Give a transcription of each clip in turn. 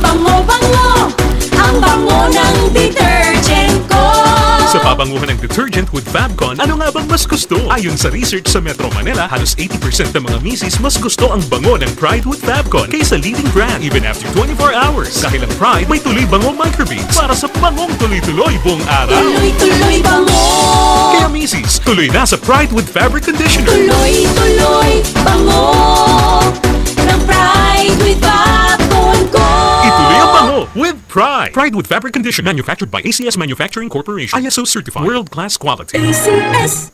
Bango-bango, ang bango ng detergent ko. Sa pabanguhan ng detergent with Fabcon, ano nga bang mas gusto? Ayon sa research sa Metro Manila, halos 80% ng mga misis mas gusto ang bango ng Pride with Fabcon kaysa leading brand even after 24 hours. Dahil ang Pride may tuloy bango microbeads para sa bangong tuloy-tuloy buong araw. Tuloy-tuloy bango. Kaya misis, tuloy na sa Pride with Fabric Conditioner. Tuloy-tuloy bango ng Pride with Fabcon ko. Ituloy ang bango with Pride. Pride with Fabric Conditioner, manufactured by ACS Manufacturing Corporation. ISO certified. World-class quality. ACS.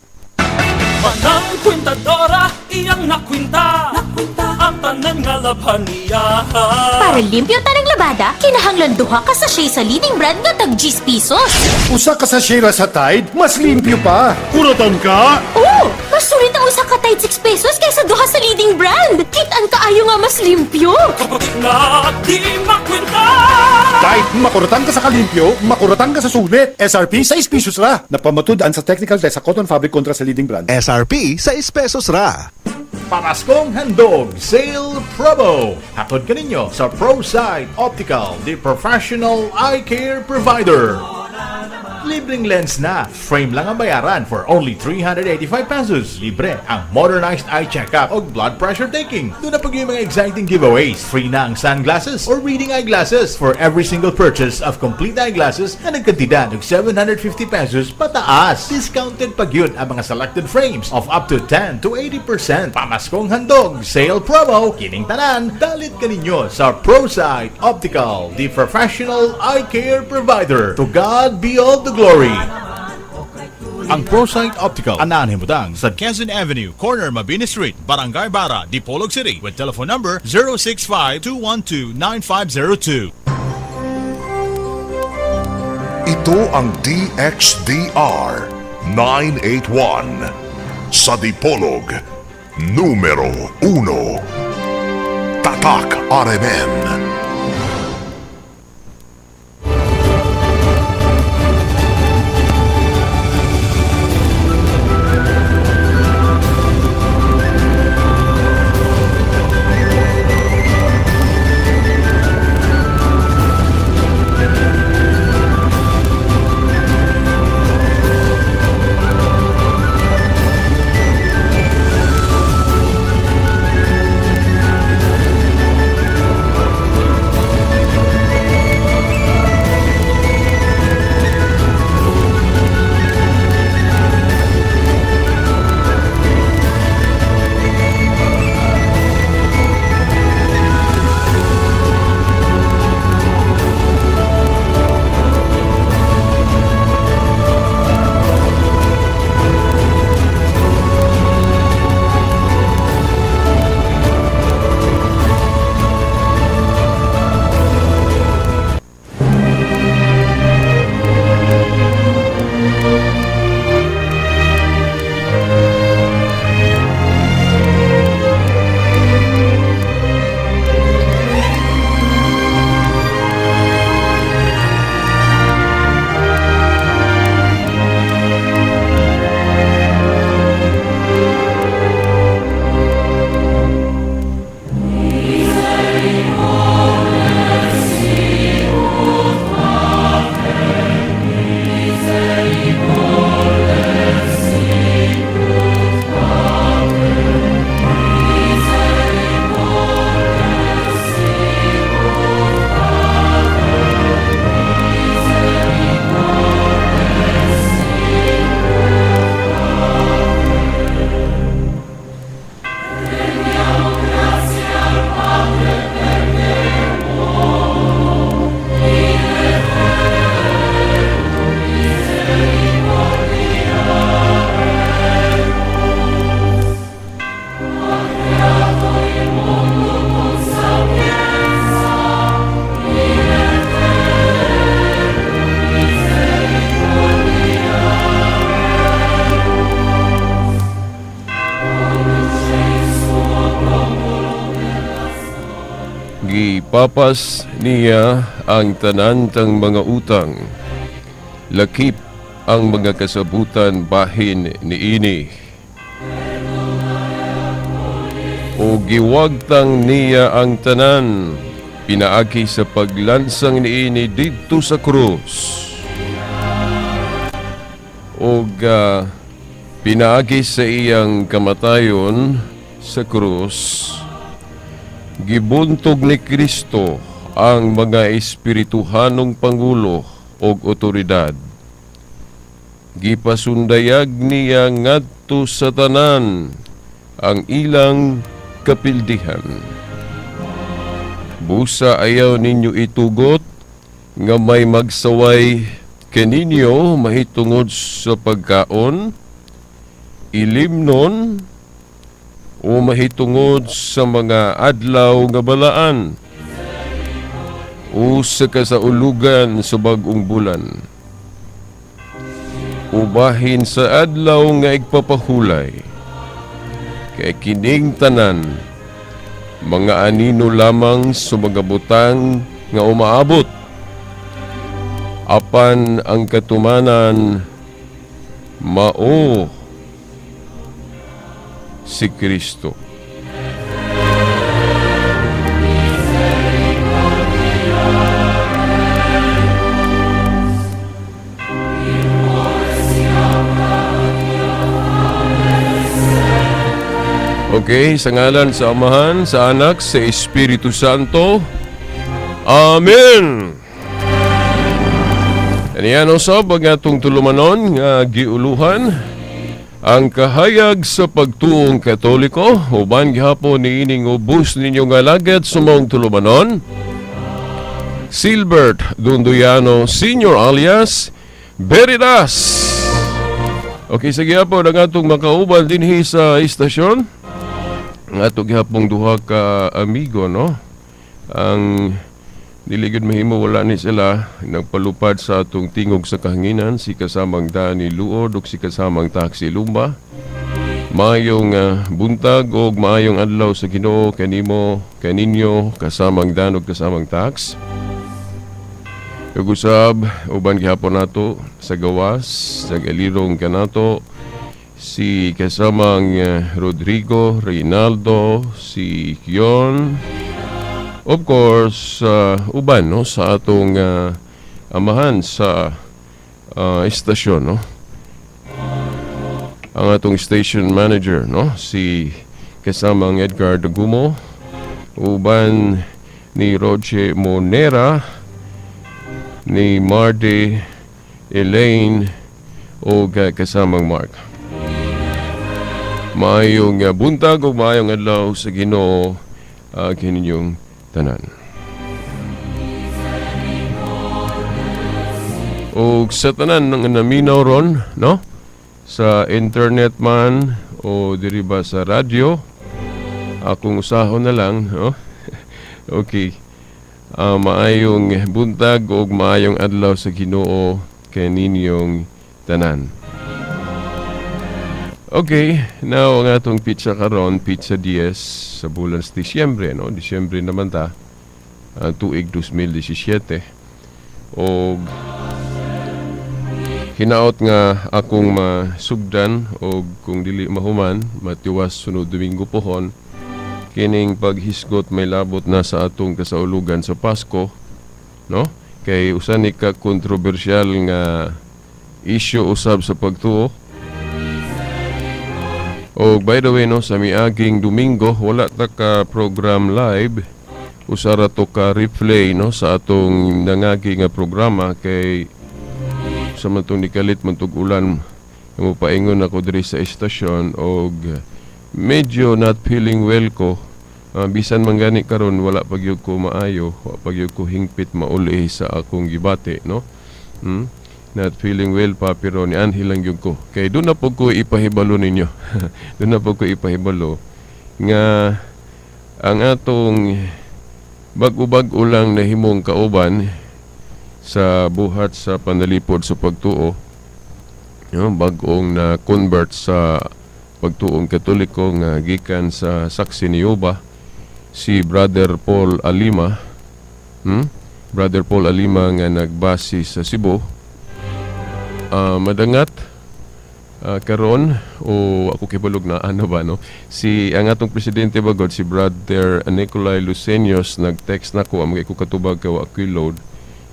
Manang kwintadora, iyang nakwinta. Nakwinta. Ang tanan nga labhan niya. Para limpyo tanang labada, kinahanglan duha ka sachet sa leading brand nga tag 10 pesos. Usa ka sachet ra sa Tide, mas limpyo pa. Kuratan ka? Oh, mas sulit ang usa ka Tide 6 pesos kaysa duha sa leading brand. Kit-an kaayo nga mas limpyo. Na di makwinta. Tide, makuratan ka sa kalimpyo, makuratan ka sa sulit. SRP, 6 pesos ra. Napamatud-an sa technical test sa cotton fabric kontra sa leading brand. SRP 6 pesos ra. Pamaskong Handog Sale Promo. Hatod kaninyo sa ProSight Optical, the professional eye care provider. Libreng lens na, frame lang ang bayaran for only 385 pesos. Libre ang modernized eye checkup o blood pressure taking. Doon na pag yung mga exciting giveaways. Free na ang sunglasses or reading eyeglasses for every single purchase of complete eyeglasses na nagkantidad og 750 pesos pataas. Discounted pag yun ang mga selected frames of up to 10 to 80%. Pamaskong Handog Sale Promo, kining tanan, dalit kaninyo sa ProSight Optical, the professional eye care provider. To God be all the glory. Ang ProSight Optical anaan himutang sa Quezon Avenue, corner Mabini Street, Barangay Bara, Dipolog City with telephone number 065-212-9502. Ito ang DXDR 981 sa Dipolog, numero 1. Tatak RMN. Gipapas niya ang tanan tang mga utang. Lakip ang mga kasabutan bahin niini. O giwagtang niya ang tanan, Pinaagi sa paglansang niini didto sa krus. Og pinaagi sa iyang kamatayon sa krus, gibuntog ni Kristo ang mga espirituhanong pangulo og otoridad. Gipasundayag niya ngadto sa tanan ang ilang kapildihan. Busa ayaw ninyo itugot nga may magsaway kaninyo mahitungod sa pagkaon, ilimnon, o mahitungod sa mga adlaw nga balaan, o sa kasaulugan sa bag-ong bulan, ubahin sa adlaw nga igpapahulay. Kay kining tanan mga anino lamang sa mga butang nga umaabot, apan ang katumanan mao si Kristo. Okay, sa ngalan sa Amahan, sa Anak, sa Espiritu Santo. Amen! Aniyan usab ang atong tulumanon nga giuluhan ang kahayag sa pagtuong Katoliko, uban gihapon niining ubos ninyo nga alagad sa maong tulumanon, Silbert Dunduyano Senior alias Veritas. Okay, sige po ang atong makauban dinhi sa istasyon. Ang ato gihapong duha ka amigo, no? Ang dili gyud mahimo wala ni sila nagpalupad sa atong tingog sa kahanginan, si kasamang Dani Luod ug si kasamang Taxi Lumba. Maayong buntag og maayong adlaw sa Ginoo kanimo, kaninyo, kasamang Dan ug kasamang Tax. Ug usab uban gihapon nato sa gawas, sa galirong kanato si kasamang Rodrigo, Reynaldo, si Kion, of course, uban, no, sa atong amahan sa istasyon, no? Ang atong station manager, no, si kasamang Edgar Dagumo, uban ni Roger Monera, ni Marty, Elaine, o kasamang Mark. Maayong buntag o maayong adlaw sa Ginoo kaninyong tanan. O sa tanan ng naminaw ron, no? Sa internet man o diri ba sa radyo, akong usahon na lang, no? Okay. Maayong buntag o maayong adlaw sa Ginoo kaninyong tanan. Okay, now ang atong pizza karon, pizza 10 sa bulan sa Disyembre, no? Disyembre naman ta, tuig 2017. Og hinaot nga akong masugdan og kung dili mahuman, matiwas sunod Domingo pohon, kining paghisgot may labot na sa atong kasaulugan sa Pasko, no? Kay usa ni ka kontrobersyal nga isyu usab sa pagtuo. Oh, by the way, no, sa miaging Domingo wala ta ka program live, usa ra to ka replay, no, sa atong nangagi nga programa kay sa man tong nikalit man tug ulan, mopaingon ako diri sa estasyon og medyo not feeling well ko. Bisan man gani karon wala pa gyud ko maayo, wa pa gyud ko hingpit mauli sa akong gibati, no? Not feeling well pa, pero nianhi lang gyud ko. Kay doon na po ko ipahibalo ninyo. Doon na po ko ipahibalo nga ang atong bag-o-bag-o lang nahimong kauban sa buhat sa panalipod sa pagtuo, no, bag-ong na convert sa pagtuong Katoliko nga gikan sa Saksi ni Jehovah, si Brother Paul Alima, Brother Paul Alima nga nagbase sa Cebu. Madangat Karon o ako kibalog na ano ba, no, si ang atong presidente bagod, si Brother Nicolai Lucenios, nag-text nako ang ko katubag kay wa ako'y load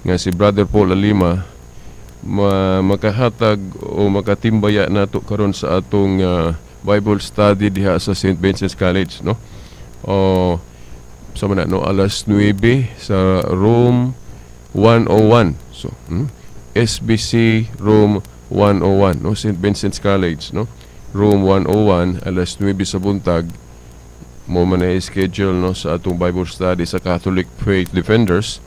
nga si Brother Paul Alima makahatag o makatimbaya nato karon sa atong Bible study diha sa St. Vincent's College, no, o sa man, no, alas 9 sa room 101. So SBC room 101, no, St. Vincent's College, no, room 101, alas 9 sa buntag mo man na schedule, no, sa atong Bible study sa Catholic Faith Defenders.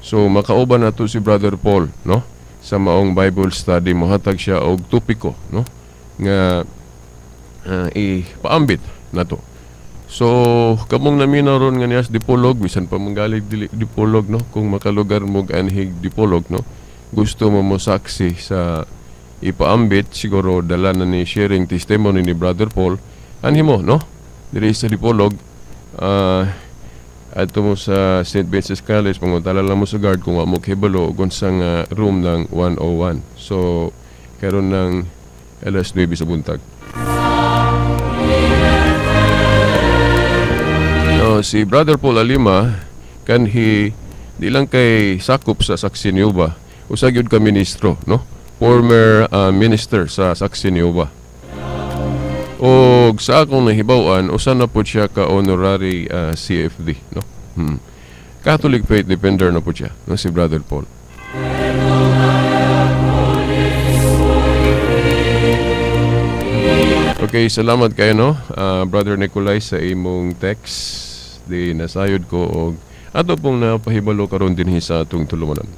So makauban nato si Brother Paul, no, sa maong Bible study. Mohatag siya og topiko, no, nga ipaambit nato. So kamong naminaw ron nga niyas Dipolog, bisan pa manggalig dili Dipolog, no, kung makalugar mo anhig Dipolog, no, gusto mo mo saksi sa ipaambit, siguro dala na ni sharing testimony ni Brother Paul, anhi mo, no, diri sa Dipolog, adto mo sa St. Vincent's College, pangutala lang mo sa guard kung wa mo kahibalo kung unsang room ng 101. So karon ng alas 9 sa buntag. No, si Brother Paul Alima kanhi di lang kay sakop sa Saksi Niuba, usa gyud ka ministro, no, former minister sa Saksi Niuba. Og sa akong nahibaw-an, usa na po siya ka honorary CFD, no? Catholic Faith Defender na po siya, no, si Brother Paul. Okay, salamat kayo, no, Brother Nicolai, sa imong text. Di nasayod ko og ato pong napahibalo karon dinhi sa atong tulumanon.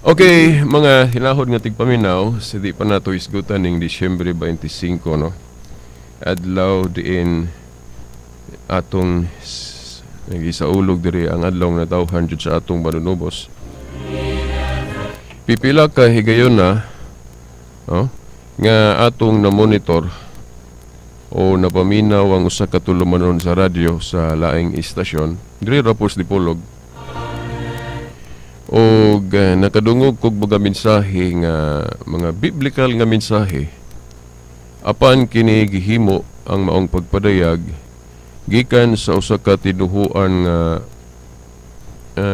Okay, mga hinahod nga tigpaminaw, sa di pa nato isgutan ning Disyembre 25, no. Adlaw diin atong nagisaulog diri ang adlaw nga natawhan jud sa atong manunubos. Pipila ka higayon na, oh, nga atong na-monitor o napaminaw ang usa ka tulumanon sa radyo sa laing istasyon diri ra po sa Dipolog. Og nakadungog kog mga mensahe nga mga biblical nga mensahe, apan kini gihimo ang maong pagpadayag gikan sa usa ka tinuhuan nga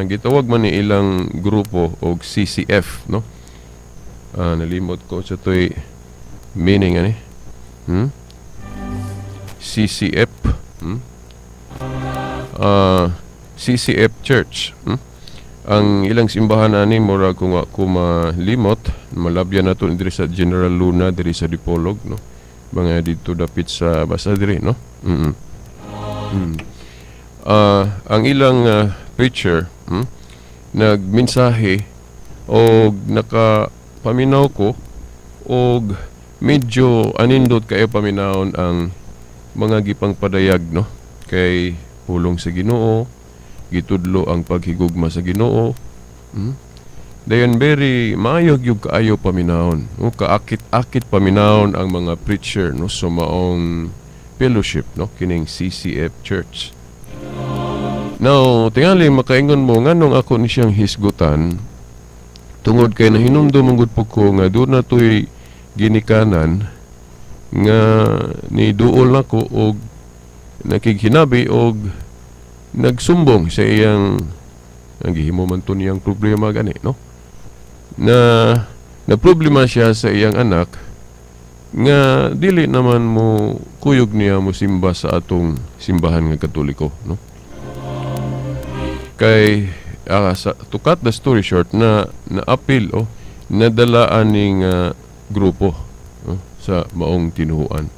gitawag man ni ilang grupo og CCF, no. Nalimot ko sa toy meaning ani. CCF, CCF Church. Ang ilang simbahan ani mura kung ako malimot, malabyan nato diri sa General Luna diri sa Dipolog, no, mga dito dapit sa basta diri, no. Ang ilang preacher, nagmensahe og nakapaminaw ko og medyo anindot kayo paminawon ang mga gipangpadayag, no, kay pulong sa Ginoo, gitudlo ang paghigugma sa Ginoo. Dayon very maayo gyud kaayo paminawon, no, kaakit-akit paminawon ang mga preacher, no, sa maong fellowship, no, kining CCF Church. Now, tingali makaingon mo nganong ako ni siyang hisgutan, tungod kay nahinumdum man gud po ko nga doon na to'y ginikanan nga ni duol nako og nakighinabi og nagsumbong sa iyang ang gihimo man to niyang problema gani, no, na problema siya sa iyang anak nga dili naman mo kuyog niya mo simba sa atong simbahan nga Katoliko, no. Kay sa, to cut the story short, na na-appeal o nadala aning grupo, no, sa maong tinuhuan.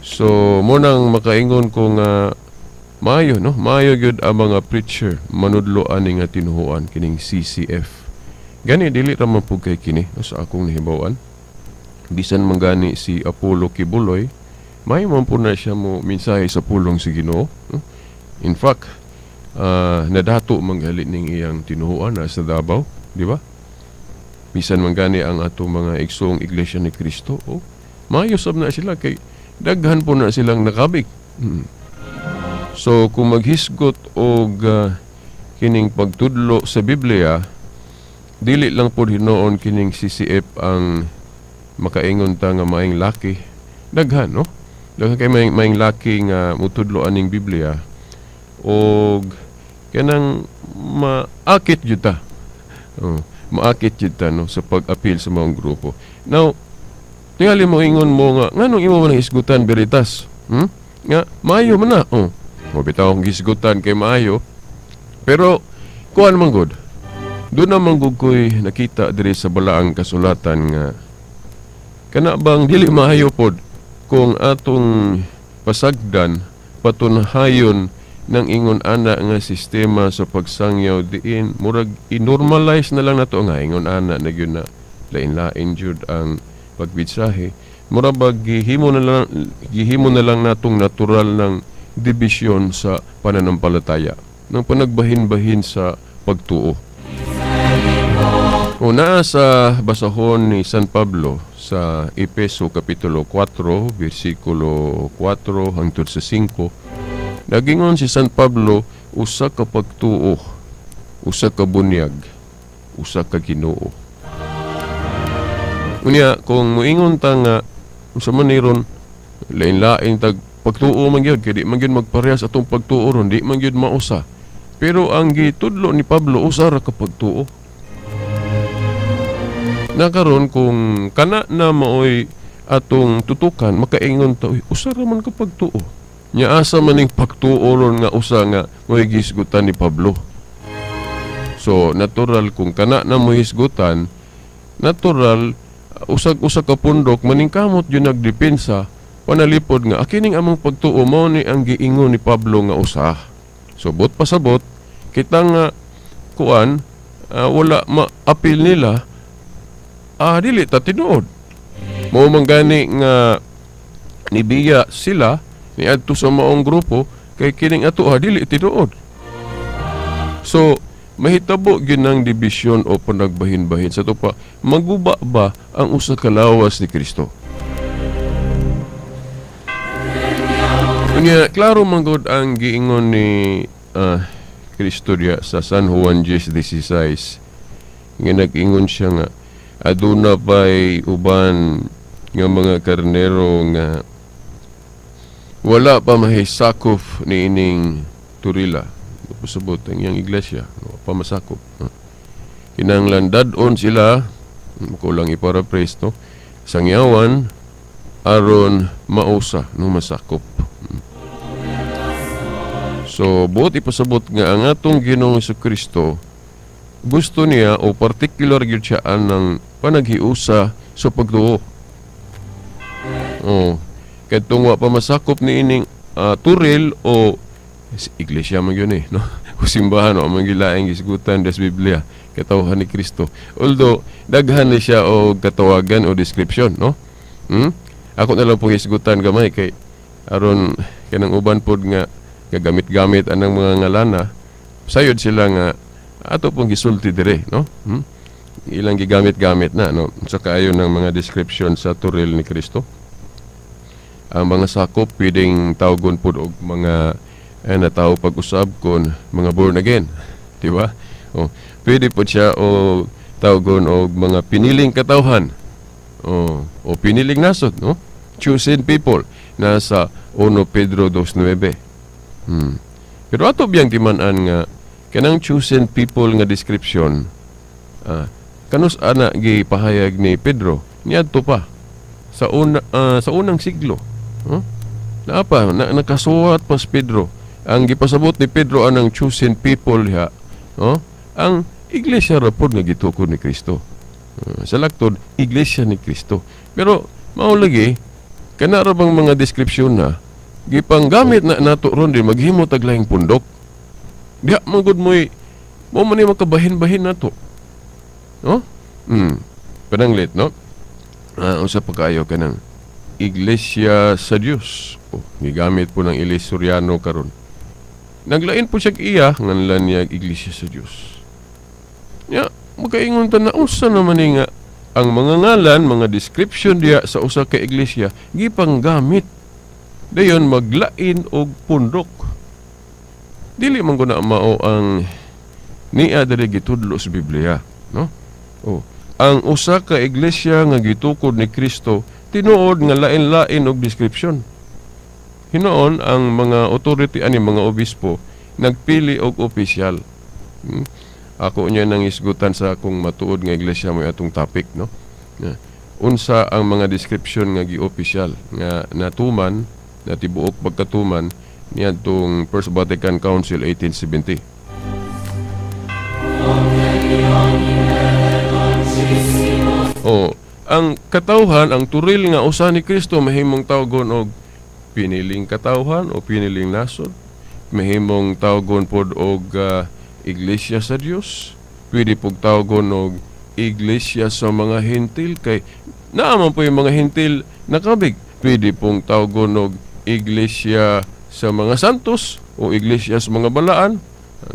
So mo nang makaingon ko nga maayo, no, maayo gyud ang mga preacher manudlo ani nga tinuhuan kining CCF. Gani dili ra man pud kay kini, no, sa akong nahibaw-an. Bisan man gani si Apollo Quiboloy, maayo man pud na siya mo mensahe sa pulong sa Ginoo, no? In fact, nadato manggali ning iyang tinuhuan na sa Davao, di ba? Bisan man gani ang atong mga igsoong Iglesia ni Cristo, oh, maayo sab na sila kay daghan po na silang nakabig. So kung maghisgot og kining pagtudlo sa Biblia, dili lang pod hinuon kining CCF ang makaingon ta nga maayong laki. Daghan, no? Daghan kay maayong laki nga mutudlo aning Biblia og kanang maakit jud ta. Oh, maakit jud ta, no, sa pag-appeal sa mga grupo. Now, tingali mo ingon mo nga nganong imo man ang hisgutan, Veritas? Nga maayo man na. Oh. Mo bitaw ang hisgutan kay maayo. Pero kuan man gud. Doon naman gud ko'y nakita diri sa balaang kasulatan nga kana bang dili maayo pod kung atong pasagdan patunhayon ng ingon ana nga sistema sa pagsangyaw, diin murag i-normalize na lang nato nga ingon ana na gyud na lain-lain jud ang pagbitsahe, mura bag gihimo na lang natong natural ng dibisyon sa pananampalataya, ng panagbahin-bahin sa pagtuo. O naa sa basahon ni San Pablo sa Epeso Kapitulo 4 versikulo 4 hangtod sa 5. Nagingon si San Pablo, usa ka pagtuo, usa ka bunyag, usa ka Ginoo. Unya kung moingon ta nga unsa man ni ron, lain-lain tag pagtuo man gyud kay di man gyud magparehas atong pagtuo ron, di man gyud mausa. Pero ang gitudlo ni Pablo, usa ra ka pagtuo. Na karon kung kana na maoy atong tutukan, makaingon ta, "Uy, usa ra man ka pagtuo. Nya asa man ning pagtuo ron nga usa nga mo'y gisgutan ni Pablo?" So natural kung kana na mo hisgutan, natural usag-usa ka pundok maningkamot yun nagdepensa panalipod nga akining among pagtuo mao ni ang giingon ni Pablo nga usa. So buot pasabot kita nga kuan, wala ma-appeal nila, dili ta tinuod. Mao man gani nga nibiya sila niadto sa maong grupo kay kining ato dili tinuod. So mahitabo gyud ng dibisyon o panagbahin-bahin sa tupa, maguba ba ang usa ka lawas ni Kristo? Unya klaro man gud ang giingon ni Kristo diya sa San Juan 10:16 nga nag-ingon siya nga aduna pa'y uban nga mga karnero nga wala pa mahisakop ni ining turila. Pasabot ang iyang iglesia, no, pa masakop, no? Kinahanglan dad-on sila, kulang i-paraphrase, no, sangyawan aron mausa, no, masakop. So buot ipasabot nga ang atong Ginoong Kristo gusto niya o particular gyud siya anang panaghiusa sa pagtuo. Oh, kadtong wa pa masakop ni ining turil o iglesia man yun eh, no? O simbahan, o man gilaing gisgutan des Biblia, katawhan ni Kristo. Although daghan ni siya og katawagan o description, no? Ako na lang pong hisgutan gamay kay aron kanang uban pod nga gagamit-gamit anang mga ngalana, sayod sila nga ato pong gisulti dire, no? Ilang gigamit-gamit na, no? Sa kaayo ng mga description sa turil ni Kristo. Ang mga sakop pwedeng tawgon pod og mga natao pag-usab kon mga born again, di ba? Oh, pwede po siya o tawgon og mga piniling katawhan. Oh, o piniling nasod, no? Chosen people nasa 1 Pedro 2:9. Pero ato biyang timan-an nga kanang chosen people nga description, kanus ana gipahayag ni Pedro niadto pa sa unang siglo. Huh? Naa pa na, nakasuwat pa si Pedro. Ang gipasabot ni Pedro anang chosen people diha, no? Ang iglesia ra pod nga gitukod ni Kristo. Sa laktod, iglesia ni Kristo. Pero mao lagi kana ra bang mga description na gipanggamit na nato ron din maghimo tag lahing pundok. Diha man gud mo'y mo man ni makabahin-bahin nato. No? Pananglit, no? Unsa pa kayo kanang Iglesia sa Dios. Oh, gigamit po ng Eli Soriano karon. Naglain po siya iya nganlan niya Iglesia sa Dios. Ya, makaingon ta na unsa naman ni nga ang mga ngalan, mga description diya sa usa ka iglesia gipanggamit. Dayon maglain og pundok. Dili man guna mao ang niya diri gitudlo sa Biblia, no? Oh, ang usa ka iglesia nga gitukod ni Kristo tinuod nga lain-lain og description. Hinoon ang mga authority ani mga obispo nagpili og opisyal. Ako niya nang isgutan sa akong matuod nga iglesia mo atong topic, no? Unsa ang mga description nga gi-opisyal nga natuman, na tibuok pagkatuman niadtong First Vatican Council 1870. Oh, ang katawhan, ang turil nga usa ni Kristo mahimong tawgon og piniling katawhan o piniling nasod, mahimong tawgon pod og iglesia sa Dios, pwede pug tawgon og iglesia sa mga Hentil kay naa man po yung mga Hentil nakabig, pwede pong tawgon og iglesia sa mga santos o iglesia sa mga balaan.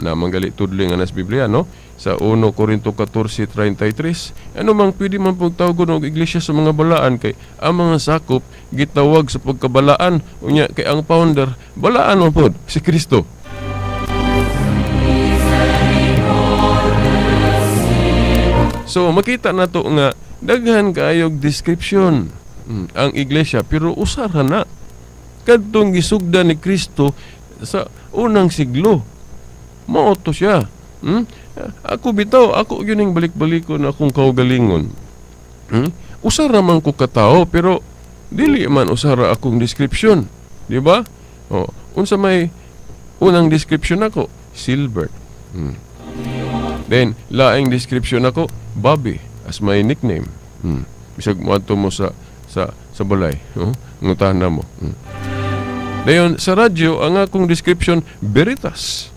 Namang gali tudling nga nas Biblia, no? Sa 1 Corinto 14:33, ano mang pwede man pong tawgon og iglesia sa mga balaan kay ang mga sakop gitawag sa pagkabalaan, unya kay ang founder balaan man pod si Kristo. So makita nato nga daghan kaayog description ang iglesia, pero usara na kadtong gisugda ni Kristo sa unang siglo. Mao to siya. Ako bitaw, ako yun ang balik-balikon akong kaugalingon. Usara man ko katao, pero dili man usara akong description. Di ba? O, unsa may unang description ako? Silbert. Then, laing description ako, Bobby, as my nickname. Bisag moadto mo sa balay, oh, ngutana mo. Dayon sa radyo ang akong description Veritas.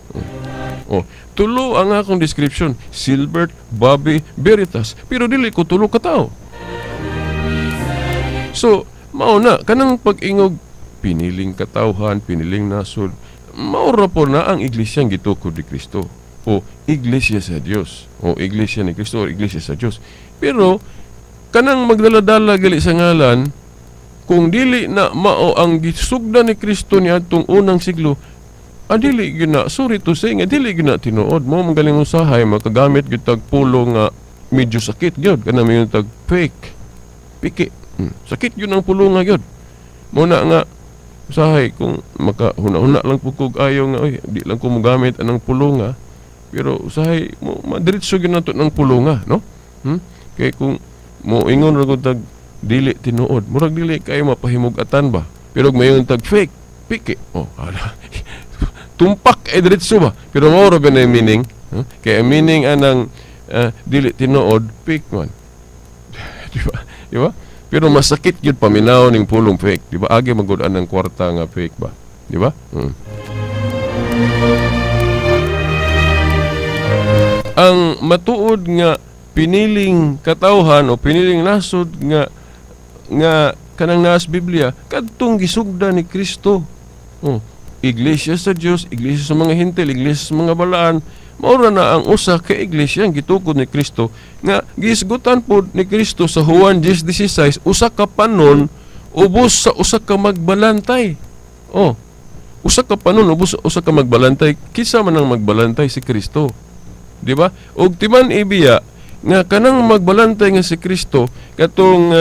Oh, tulo ang akong description, Silbert, Bobby, Veritas, pero dili ko tulo ka tawo. So, mao na kanang pag-ingog piniling katawhan, piniling nasod, mao ra po na ang iglesia gitukod ni Kristo o iglesia sa Dios o iglesia ni Kristo o iglesia sa Dios. Pero kanang magdala-dala gali sa ngalan, kung dili na mao ang gisugda ni Kristo niadtong unang siglo, dili gyud na, sorry to say nga dili gyud na tinuod. Mo magaling usahay makagamit gyud tag pulo nga medyo sakit gyud kana mayon tag fake piki. Sakit gyud ang pulo nga gyud. Mo na nga usahay kung makahuna-huna lang pud kog ayo nga oy di lang ko mogamit anang pulo nga, pero usahay mo madiretso gyud nato ng pulo nga, no? Kay kung mo ingon ra gud tag dili tinuod, murag dili kayo mapahimugatan ba, pero mayon tag fake piki, oh ala tumpak ay diretso ba, pero mao ra ba na meaning? Kay meaning anang dili tinuod fake man. Di ba? Di ba? Pero masakit gyud paminaw ning pulong fake, di ba? Agi magud anang kwarta nga fake ba, di ba? Ang matuod nga piniling katawhan o piniling nasod nga kanang naas Biblia kadtong gisugda ni Kristo. Oh, iglesia sa Dios, iglesia sa mga Hentil, iglesia sa mga balaan, maura na ang usa ka iglesia ang gitukod ni Kristo nga gisgutan pod ni Kristo sa Juan 10:16, usa ka panon ubos sa usa ka magbalantay. Oh, usa ka panon ubos sa usa ka magbalantay. Kinsa man ang magbalantay? Si Kristo. Di ba? Og timan ibiya nga kanang magbalantay nga si Kristo katong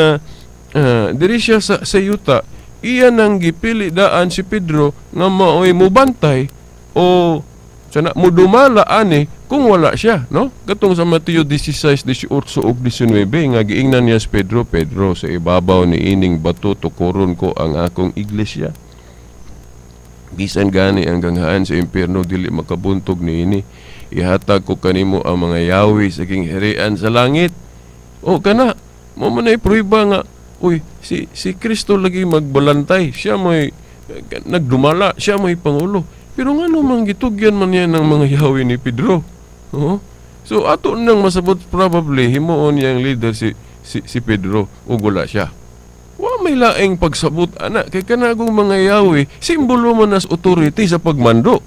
diri siya sa yuta, iya nang gipili daan si Pedro nga maoy mubantay o sana mudumala ani kung wala siya, no? Katong sa Mateo 16:18 ug 19 nga giingnan niya si Pedro, Pedro, sa ibabaw ni ining bato tukuron ko ang akong iglesia. Bisan gani ang ganghaan sa impierno dili makabuntog niini. Ihatag ko kanimo ang mga yawi sa gingharian sa langit. O kana, mo man ay prueba nga uy, si Kristo lagi magbalantay, siya mo'y nagdumala, siya mo'y pangulo. Pero ngano man gitugyan man niya ng mga yawi ni Pedro? Oo. So ato nang masabot probably himuon niyang leader si Pedro ug wala siya. Wa may laing pagsabot ana kay kanagong mga yawi simbolo man as authority sa pagmando.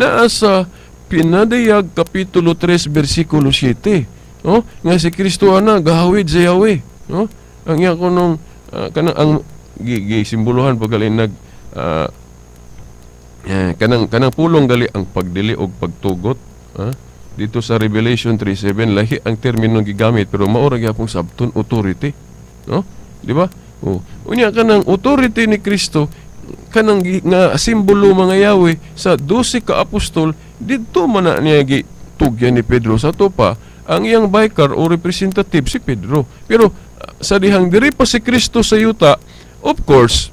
Naa sa Pinadayag Kapitulo 3 versikulo 7. No? Nga si Kristo ana gahawid sa Yahweh, no? Ang iya kunong kanang ang gisimbolohan pa gali nag kanang kanang pulong gali ang pagdili og pagtugot, ah? Dito sa Revelation 3:7, lahi ang termino gigamit pero mao ra gyapon sabton authority, no? Di ba? Oh. Unya kanang authority ni Kristo kanang nga simbolo mga Yahweh sa 12 ka apostol didto man na niya gitugyan ni Pedro. Sa ato pa ang iyang vicar o representative si Pedro. Pero sa dihang diri pa si Kristo sa yuta, of course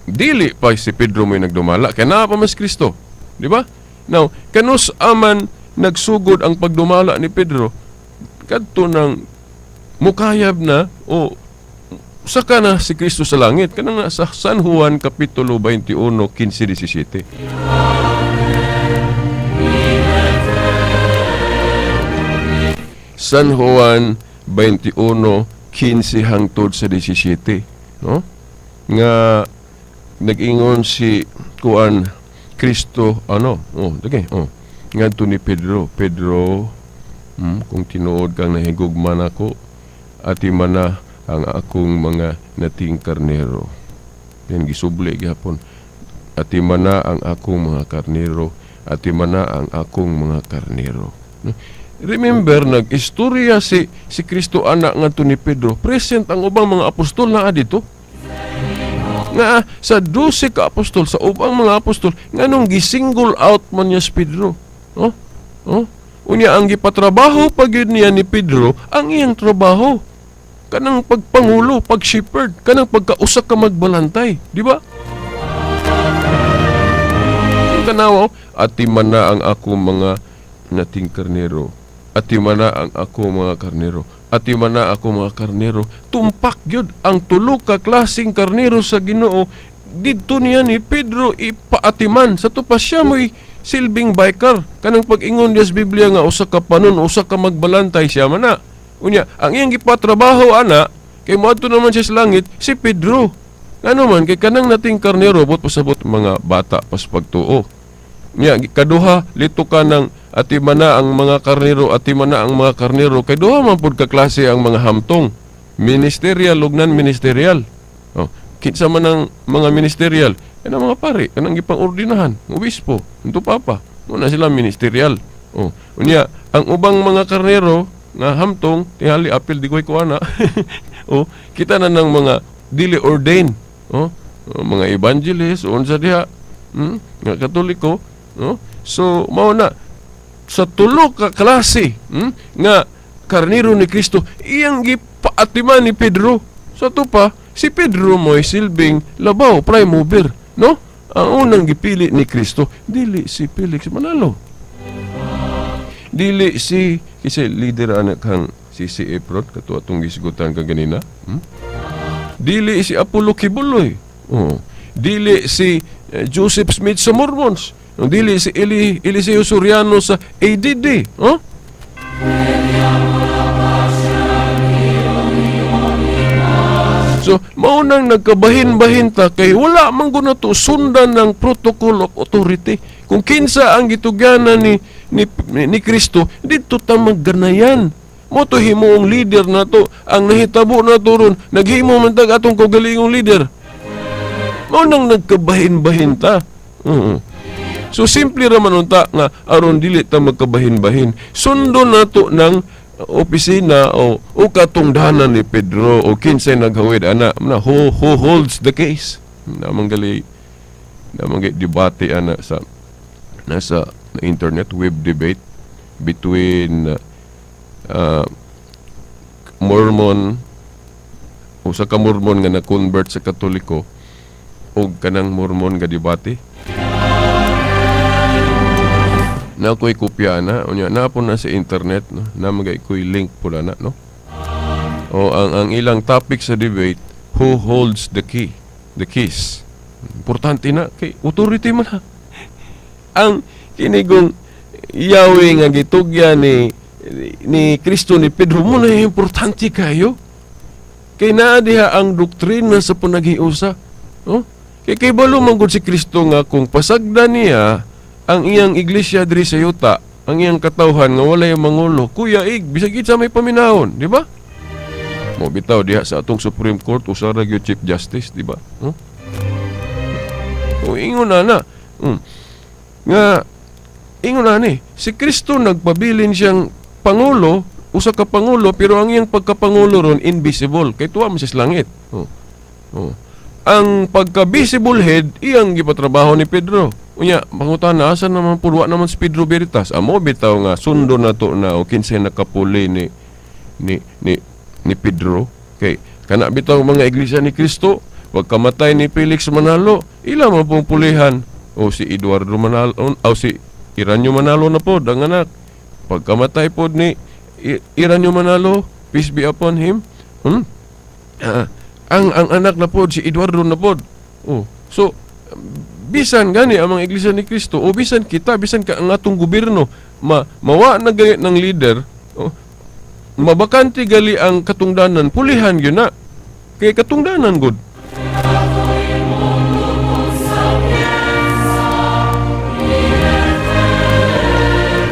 dili pa si Pedro may nagdumala kay naa pa mas Kristo, di ba? Now, kanus aman nagsugod ang pagdumala ni Pedro? Kadto nang mukayab na o saka na si Kristo sa langit, kanang sa San Juan Kapitulo 21, 15, 17. San Juan 21, 15 hangtod sa 17, no? Nga nag-ingon si kuan Kristo ano, oh, okay, oh. Ngadto ni Pedro, Pedro, kung tinuod kang nahigugma nako, ati mana ang akong mga nating karnero. Yan gisubli gihapon. Ati mana ang akong mga karnero, ati mana ang akong mga karnero. No? Remember, nag-istorya si Kristo anak ngadto ni Pedro. Present ang ubang mga apostol naa dito. Nga sa 12 ka apostol, sa ubang mga apostol, nganong gisingle out man niya si Pedro. Oh? Oh? Unya ang gipatrabaho pa gyud niya ni Pedro ang iyang trabaho. Kanang pagpangulo, pag-shepherd, kanang pagkausa ka magbalantay, di ba? Tanaw, ati man na ang ako mga nating karnero. Ati man na ang ako mga karnero. Ati man na ako mga karnero. Tumpak gyud ang tulo ka klaseng karnero sa Ginoo. Didto niya ni Pedro ipaatiman. Sa to pa siya mo'y silbing biker. Kanang pag-ingon niya sa Biblia nga usa ka panon, usa ka magbalantay siya man na. Unya, ang iyang gipatrabaho ana kay moadto naman siya sa langit si Pedro. Ngano man kay kanang nating karnero bot pasabot mga bata pas pagtuo. Nya kaduha lito ka ng ati mana ang mga karnero, ati mana ang mga karnero kay duha man pud ka klase ang mga hamtong. Ministerial ug non-ministerial. Oh, kinsa man ang mga ministerial? Kanang mga pari, kanang gipang-ordinahan, obispo, unto papa. Muna sila ministerial. Oh, unya ang ubang mga karnero nga hamtong tingali apil di koy kuana. Oh, kita na ng mga dili ordained, oh, mga evangelist unsa diha, nga Katoliko, no? So mao na sa tulo ka klase, nga karnero ni Kristo iyang gipaatiman ni Pedro. Sa to pa si Pedro mo'y silbing labaw, prime mover, no? Ang unang gipili ni Kristo dili si Felix Manalo, dili si kasi leader anak kang si Efrod kato atong gisgutan ka ganina, Dili si Apollo Kibuloy, oh. Dili si Joseph Smith sa Mormons, dili si Eliseo Soriano sa ADD, oh? So maunang nagkabahin-bahin ta kay wala man guna to sundan ng protocol of authority. Kung kinsa ang gitugyanan ni Kristo, didto ta magganayan. Mo to himuong leader nato, ang nahitabo nato ron, naghimo man tag atong kaugalingong leader. Mao nang nagkabahin-bahin ta. So simple ra man unta nga aron dili ta magkabahin-bahin. Sundon nato ng opisina o katungdanan ni Pedro o kinsay naghawid ana, na who holds the case. Namang gali debate ana sa nasa internet web debate between Mormon o sa ka Mormon nga na-convert sa Katoliko og kanang Mormon nga debate. Na ko'y kopya na, unya na po na sa internet, no? Na magay ko'y link po na, no? O ang ilang topic sa debate, who holds the key, the keys. Importante na kay authority man na. Ang kinigong Yahweh nga gitugyan ni Kristo ni Pedro mo na importante kayo. Kay naa diha ang doktrina sa panaghiusa, no? Kay balo man gud si Kristo nga kung pasagdan niya Ang iyang iglesia diri sa yuta, ang iyang katawhan nga walay mangulo, kuya ig bisag sa may paminahon, di ba? Mo bitaw diha sa atong Supreme Court usa ra gyud Chief Justice, di ba? Huh? O ingon na na. Nga ingon na ni, si Kristo nagpabilin siyang pangulo, usa ka pangulo, pero ang iyang pagkapangulo ron invisible kay tuwa man siya sa langit. Oh. Oh. Ang pagka-visible head iyang gipatrabaho ni Pedro. Unya, pangutana, asa naman pud wa naman si Pedro Veritas? Amo bitaw nga sundo na to na o kinsay nakapuli ni Pedro. Kay kana bitaw mga iglesia ni Kristo, pagkamatay ni Felix Manalo, ila man pong pulihan. O si Eduardo Manalo, o si Iranyo Manalo na pod ang anak. Pagkamatay pod ni Iranyo Manalo, peace be upon him. Ang anak na pod si Eduardo na pod. Oh, so bisan gani ang mga iglesia ni Kristo o bisan kita, bisan ka ang atong gobyerno, mawa na gali ng leader, oh, mabakante gali ang katungdanan, pulihan gyud na. Kay katungdanan gud.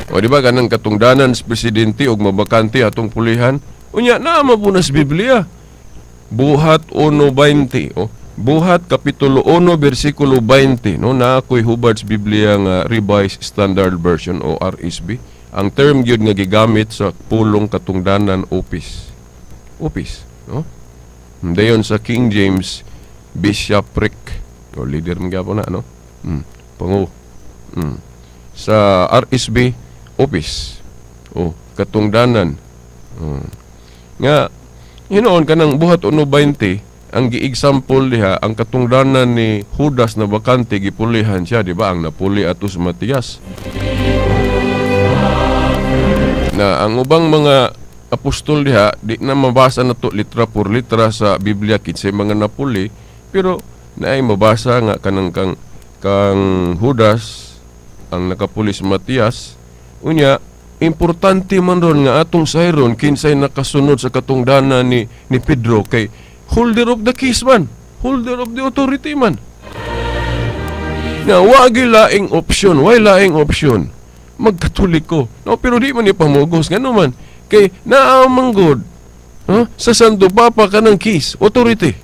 O di ba kanang katungdanan sa presidente og mabakante atong pulihan? Unya naa man po na sa Biblia. Buhat 1:20, oh. Buhat kapitulo 1 bersikulo 20, no, naa ko'y hubad sa Biblia nga Revised Standard Version o RSV. Ang term gyud nga gigamit sa pulong katungdanan, office. Office, no? Dayon sa King James, bishopric, o leader man gyapon na, no? Pangu. Sa RSV, office. O katungdanan. Nga hinoon kanang Buhat 1:20, ang gi-example diha ang katungdanan ni Judas na bakante, gipulihan siya, di ba? Ang napuli ato sa Matias. Na ang ubang mga apostol diha di na mabasa na to litra por litra sa Biblia kinsay mga napuli, pero naay mabasa nga kanang kang Judas ang nakapuli sa Matias. Unya importante man ron nga atong sayron kinsay nakasunod sa katungdanan ni Pedro, kay holder of the keys man, holder of the authority man. Nga wa gyud laing option, way laing option magkatoliko. No, pero di man ipamugos ngano man kay naa man gud, huh? Sa Santo Papa kanang keys, authority.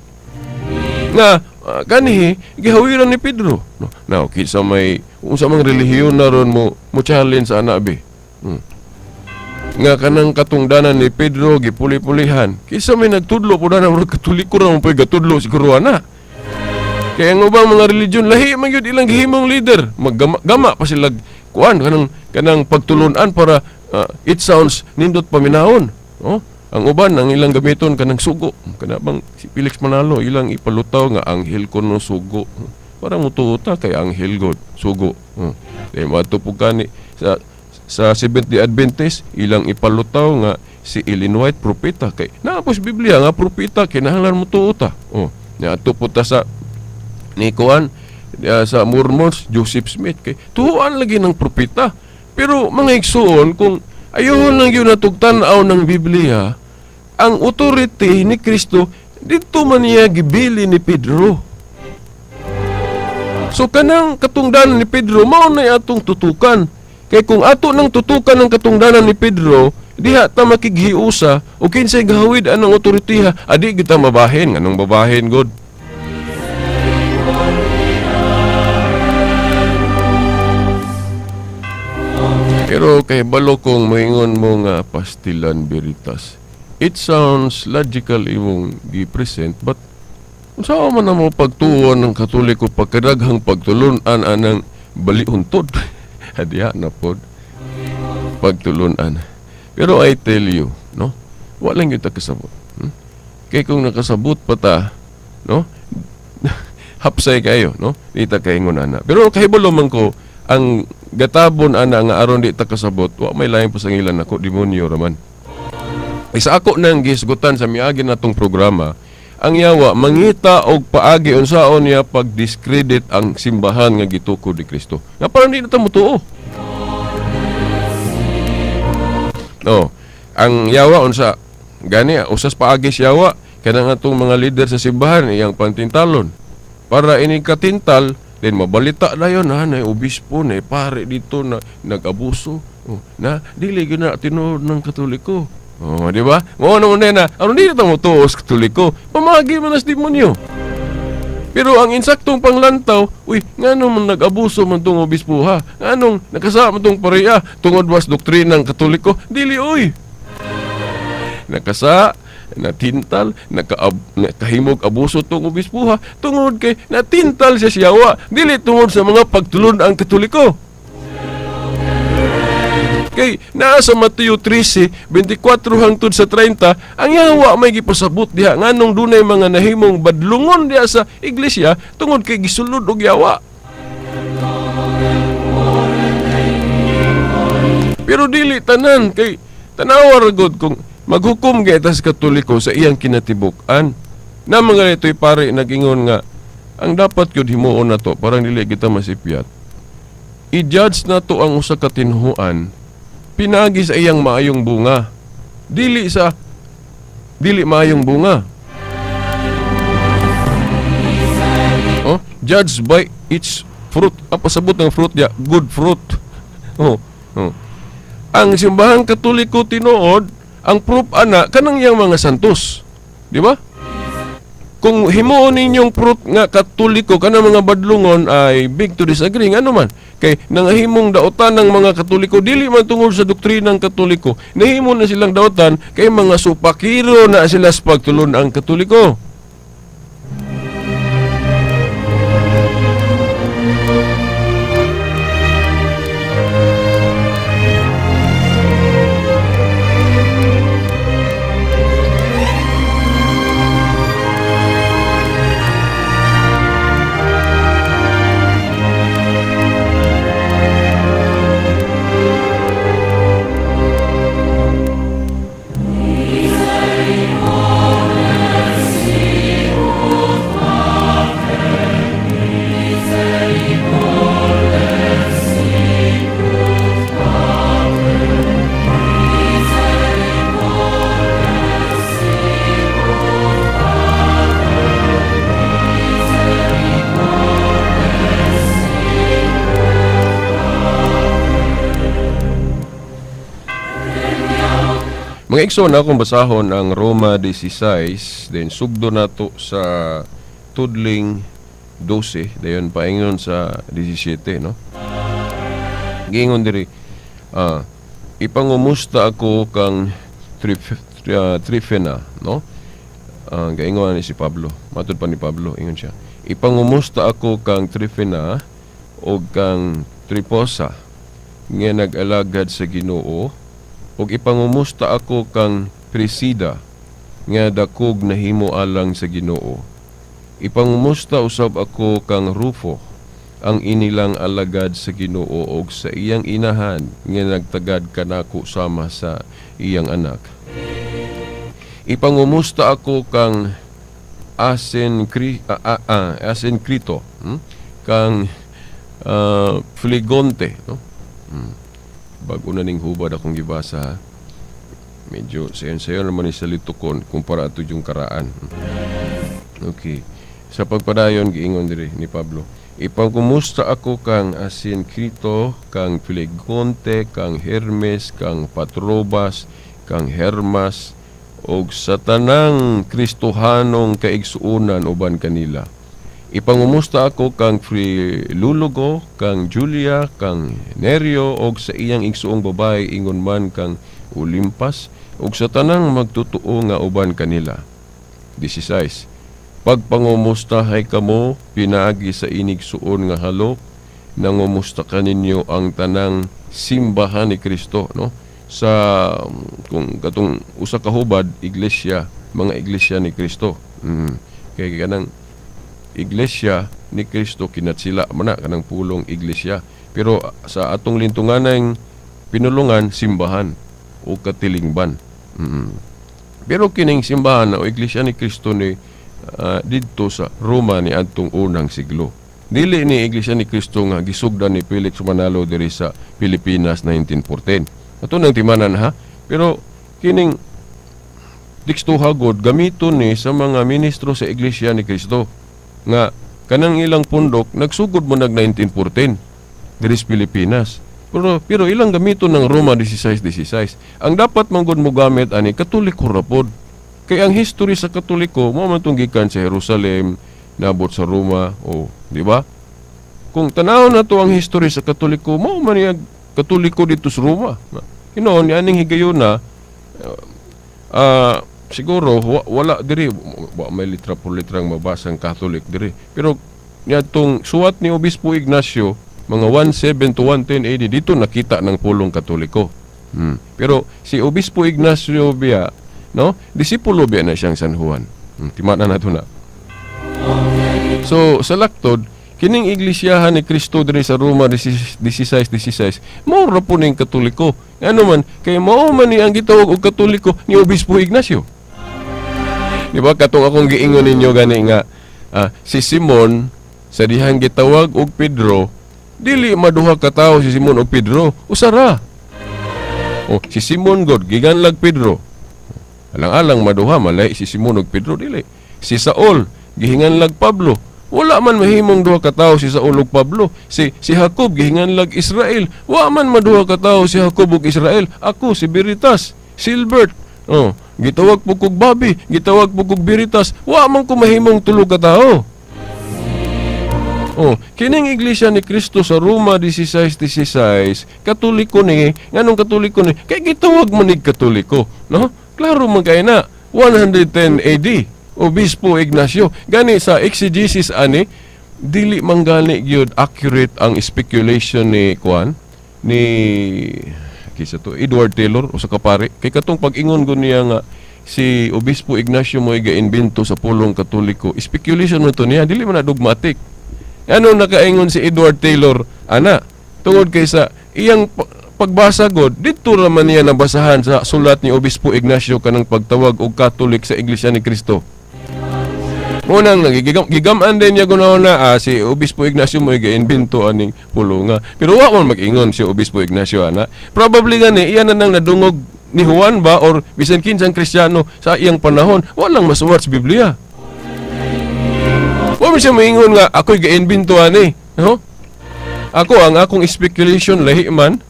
Nga kanhi gihawiran ni Pedro. No, now kinsa may unsa mang relihiyon na ron mo challenge sa ana be. Nga kanang katungdanan ni Pedro gipuli-pulihan. Kinsa may nagtudlo po na murag katoliko ra man po'y gatudlo siguro ana. Kaya ang ubang mga religion lahi man gyud ilang gihimong leader, maggama pa sila kuan kanang pagtulun-an para it sounds nindot paminahon, no? Ang uban ang ilang gamiton kanang sugo, kana bang si Felix Manalo ilang ipalutaw nga anghel kuno sugo. Para mutuo ta kay anghel god sugo. Kay moadto pud kani sa Seventh-day Adventist ilang ipalutaw nga si Ellen White propeta, kay naa po sa Biblia nga propeta kinahanglan mutuo ta. Oh, niadto po ta sa ni kuan sa Mormons, Joseph Smith, kay tuoan lagi ng propeta. Pero mga igsuon, kung ayun lang yun natugtan-aw ng Biblia, ang authority ni Kristo dito man niya gibili ni Pedro. So kanang katungdanan ni Pedro mao na atong tutukan. Kay kung ato nang tutukan ang katungdanan ni Pedro, diha ta makighiusa o kinsay gahawid anang otoritiha, adi kita mabahin. Nganong babahin god? Pero kay balo kong maingon mo nga pastilan veritas, it sounds logical imong gi-present, but unsa man na mo pagtuon ng Katoliko pagkadaghang pagtulunan anang baliuntod? Adiya na pod pagtulunan. Pero I tell you, no, wala gyud ta kasabot. Kay kung nakasabot pa ta, no, hapsay kayo, no, di ta kaingon ana. Pero kahibalo man ko ang gatabon ana nga aron di ta kasabot, wa may laing pasangilan nako, demonyo raman. Isa ako nang gisgutan sa miagi natong programa, ang yawa mangita og paagi unsaon niya pag-discredit ang simbahan nga gitukod ni Kristo. Nga parang di na ta motuo. No, ang yawa unsa gani usas paagi sa yawa kanang atong mga leader sa simbahan iyang pantintalon para ini katintal Then mabalita na yun ha, na obispo, na pare dito na nag-abuso. Oh, na dili gyud na tinuod ng Katoliko. Oh, di ba? Mao na mo na, aron dili ta mo tuo sa Katoliko. Pamagi man nas demonyo. Pero ang insaktong panglantaw, uy, ngano man nag-abuso man tong obispo ha? Nganong nakasama tong pareha tungod was doktrina ng Katoliko? Dili oy. Nakasa, natintal, nakahimog abuso tong obispo ha, tungod kay natintal siya siyawa, dili tungod sa mga pagtulon ang Katoliko. Kay naa sa Mateo 13:24 hangtod sa 30, ang yawa may gipasabot diha nganong dunay mga nahimong badlungon diha sa iglesia tungod kay gisulod og yawa. Pero dili tanan kay tanawa ra gud kung maghukom gyud ta sa Katoliko sa iyang kinatibuk-an. Na mga ito'y pare nagingon nga ang dapat gyud himuon nato parang dili kita masipyat. I-judge nato ang usa ka tinhuan pinaagi sa iyang maayong bunga, dili sa dili maayong bunga. Oh, judge by its fruit. Ang pasabot ng fruit niya, good fruit. Oh, oh. Ang simbahang Katoliko tinuod, ang proof ana kanang iyang mga santos. Di ba? Kung himuon ninyong fruit nga Katoliko kanang mga badlungon ay big to disagree ngano man kay nangahimong daotan ng mga Katoliko dili man tungod sa doktrina ng Katoliko, nahimo na silang daotan kay mga supakiro na sila sa pagtulon ang Katoliko. Mga igsoon, akong basahon ang Roma 16, then sugdo nato sa tudling 12, dayon paingon sa 17, no? Giingon diri, ipangumusta ako kang Trifena, no? Gaingon ni si Pablo, matud pa ni Pablo, ingon siya. Ipangumusta ako kang Trifena o kang Triposa nga nag-alagad sa Ginoo, ug ipangumusta ako kang Prisida nga dakog nahimo alang sa Ginoo. Ipangumusta usab ako kang Rufo ang inilang alagad sa Ginoo og sa iyang inahan nga nagtagad kanako sama sa iyang anak. Ipangumusta ako kang Asencrito, kang Flegonte, no? Bago na ning hubad akong gibasa, ha? Medyo sayon-sayon naman ni sa litukon kumpara ato yung karaan. Okay. Sa pagpadayon, giingon diri ni Pablo, ipangkumusta ako kang Asincrito, kang Flegonte, kang Hermes, kang Patrobas, kang Hermas, og sa tanang Kristohanong kaigsuonan uban kanila. Ipangumusta ako kang Filologo, kang Julia, kang Nerio, og sa iyang igsuong babae ingon man kang Olimpas, og sa tanang magtotoo nga uban kanila. 16. Pagpangumustahay kamo pinaagi sa inigsuon nga halok, nangumusta kaninyo ang tanang simbahan ni Kristo, no? Sa kung katong usa ka hubad, iglesia, mga iglesia ni Kristo. Kay kanang iglesia ni Kristo kinatsila man na kanang pulong iglesia, pero sa atong lintunganang pinulungan simbahan o katilingban. Pero kining simbahan o iglesia ni Kristo ni didto sa Roma ni adtong unang siglo. Dili ni iglesia ni Kristo nga gisugdan ni Felix Manalo diri sa Pilipinas 1914. Ato nang timanan ha, pero kining teksto hagod gamiton ni sa mga ministro sa iglesia ni Kristo nga Kanang ilang pundok nagsugod mo nag 1914 diri sa Pilipinas. Pero ilang gamiton ng Roma 16:16. Ang dapat man gud mo gamit ani Katoliko ra pod. Kay ang history sa Katoliko mo man tong gikan sa Jerusalem, nabot sa Roma, o di ba? Kung tanaw na to ang history sa Katoliko, mao man niya Katoliko dito sa Roma. Hinoon ni aning higayuna, siguro wala diri, wa may litra por litrang mabasang Catholic diri. Pero niadtong suwat ni Obispo Ignacio mga 17 to 110 AD, dito nakita ng pulong Katoliko. Pero si Obispo Ignacio biya, no, disipulo biya na siyang San Juan. Tima na nato na. So sa laktod kining iglisyahan ni Kristo diri sa Roma 16:16, mao ra po ning Katoliko. Ano man kay mao man ni ang gitawag og Katoliko ni Obispo Ignacio. Di ba katong akong giingon ninyo gani nga si Simon sa dihang gitawag og Pedro, dili maduha ka tawo si Simon og Pedro, usa ra. O si Simon god giganlag Pedro. Alang-alang maduha malay si Simon og Pedro, dili. Si Saul gihinganlag Pablo. Wala man mahimong duha ka tawo si Saul ug Pablo. Si Jacob gihinganlag Israel. Wa man maduha ka tawo si Jacob ug Israel. Ako si Veritas, Silbert. Oh, gitawag po kog Bobby, gitawag po kog Veritas. Wa man ko mahimong tulo ka tawo. Oh, kining iglesia ni Kristo sa Roma 16:16, Katoliko ni, nganong Katoliko ni? Kay gitawag man nig Katoliko, no? Klaro man kay na 110 AD, Obispo Ignacio. Gani sa exegesis ani, dili man gani gyud accurate ang speculation ni kuan ni kisa to Edward Taylor usa ka pare, kay katong pag-ingon gud niya nga si Obispo Ignacio mo ga-imbento sa pulong Katoliko, speculation man to niya, dili man na dogmatic. Ano nakaingon si Edward Taylor ana tungod kay sa iyang pagbasa god didto ra man niya nabasahan sa sulat ni Obispo Ignacio kanang pagtawag og Catholic sa Iglesia ni Cristo. Munang nagigigam gigam-an din niya kuno na si Obispo Ignacio mo ga-imbento aning pulonga. Pero wa man mag-ingon si Obispo Ignacio ana. Probably gani iya na nang nadungog ni Juan ba or bisan kinsang Kristiyano sa iyang panahon, walang masuwat sa Biblia. Wa man siya moingon nga ako'y ga-imbento ani, no? Ako ang akong speculation lahi man,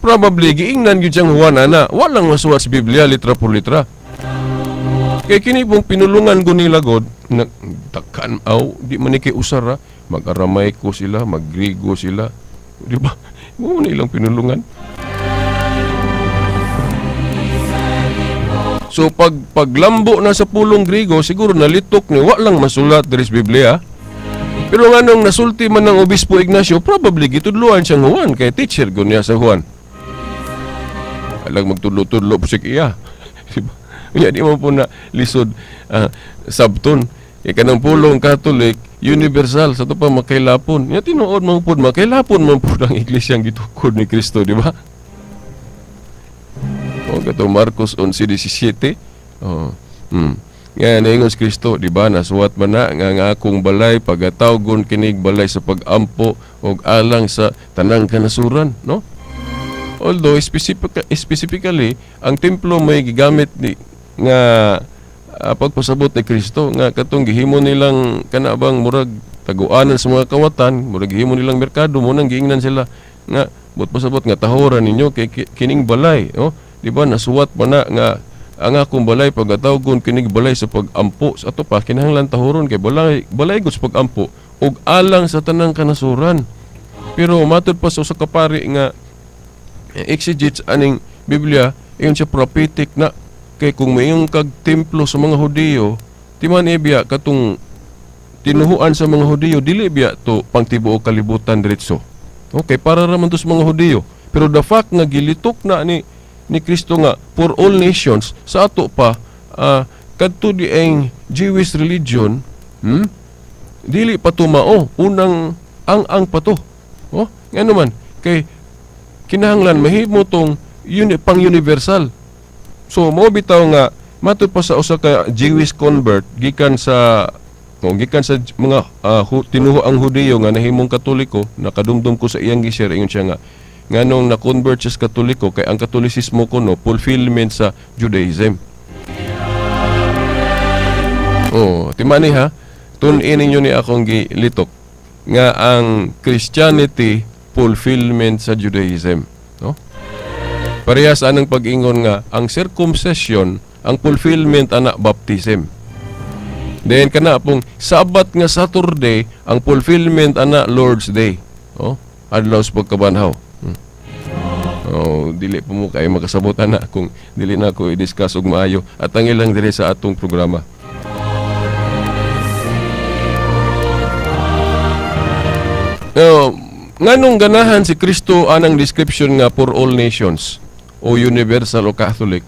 probably giingnan gyud siyang Juan ana, walang masuwat sa Biblia litra por litra. Kay kini pong pinulungan ko nila god, nagtakan aw, di man ni kay usara, mag-Aramaico sila, mag-Griego sila. Di ba? Mo na ilang pinulungan. So pag paglambo na sa pulong Griego, siguro nalitok ni wa lang masulat diri sa Biblia. Pero nganong nasulti man ng Obispo Ignacio, probably gitudloan siyang Juan kay teacher ko niya sa Juan. Alang magtudlo-tudlo po siya iya. Diba? Unya di mo po na lisod sabton. Kay kanang pulong Catholic universal sa to pa makailapon. Nya tinuod man pud makailapon man pud ang iglesyang gitukod ni Kristo, di ba? O kato Marcos 11:17. Oh. Nga naingon si Kristo, di ba, nasuwat man na nga nga akong balay pagatawgon kinig balay sa pag-ampo og alang sa tanang kanasuran, no? Although specifically ang templo may gigamit ni nga pagpasabot ni Kristo nga katong gihimo nilang kana bang murag taguanan sa mga kawatan, murag gihimo nilang merkado, mo nang giingnan sila nga but pasabot nga tahoran ninyo kay kining balay, oh, di ba nasuwat pa na nga ang akong balay pagatawgon kinig balay sa pag-ampo sa ato pa kinahanglan tahoron kay balay balay gud sa pag-ampo ug alang sa tanang kanasuran. Pero matud pa sa usa ka pari nga exegetes aning Biblia, ingon siya prophetic na kay kung mayong kag templo sa mga Hudiyo, timan ibiya katong tinuhuan sa mga Hudiyo, dili biya to pangtibuok kalibutan diretso. Okay, para raman to sa mga Hudiyo. Pero the fact nga gilitok na ni Kristo nga for all nations sa ato pa kadto di ang Jewish religion, dili pa to mao, unang ang pa to. Oh, ngano man kay kinahanglan mahimo tong pang universal. So mo bitaw nga matud pa sa usa ka Jewish convert gikan sa o, gikan sa mga tinuho ang Hudiyo nga nahimong Katoliko, nakadumdum ko sa iyang gi-share, ingon siya nga nganong na-convert siya sa Katoliko kay ang Katolisismo kuno fulfillment sa Judaism. Oh, timani ha. Tun-in ninyo ni akong gilitok nga ang Christianity fulfillment sa Judaism, no? Parehas anang pag-ingon nga ang circumcision ang fulfillment ana baptism. Then kana pong Sabat nga Saturday ang fulfillment ana Lord's Day. Oh, adlaw sa pagkabanhaw. Oh, dili po mo kayo makasabot ana kung dili na ako i-discuss og maayo at ang ilang diri sa atong programa. Now, nganong ganahan si Kristo anang description nga for all nations o universal o Catholic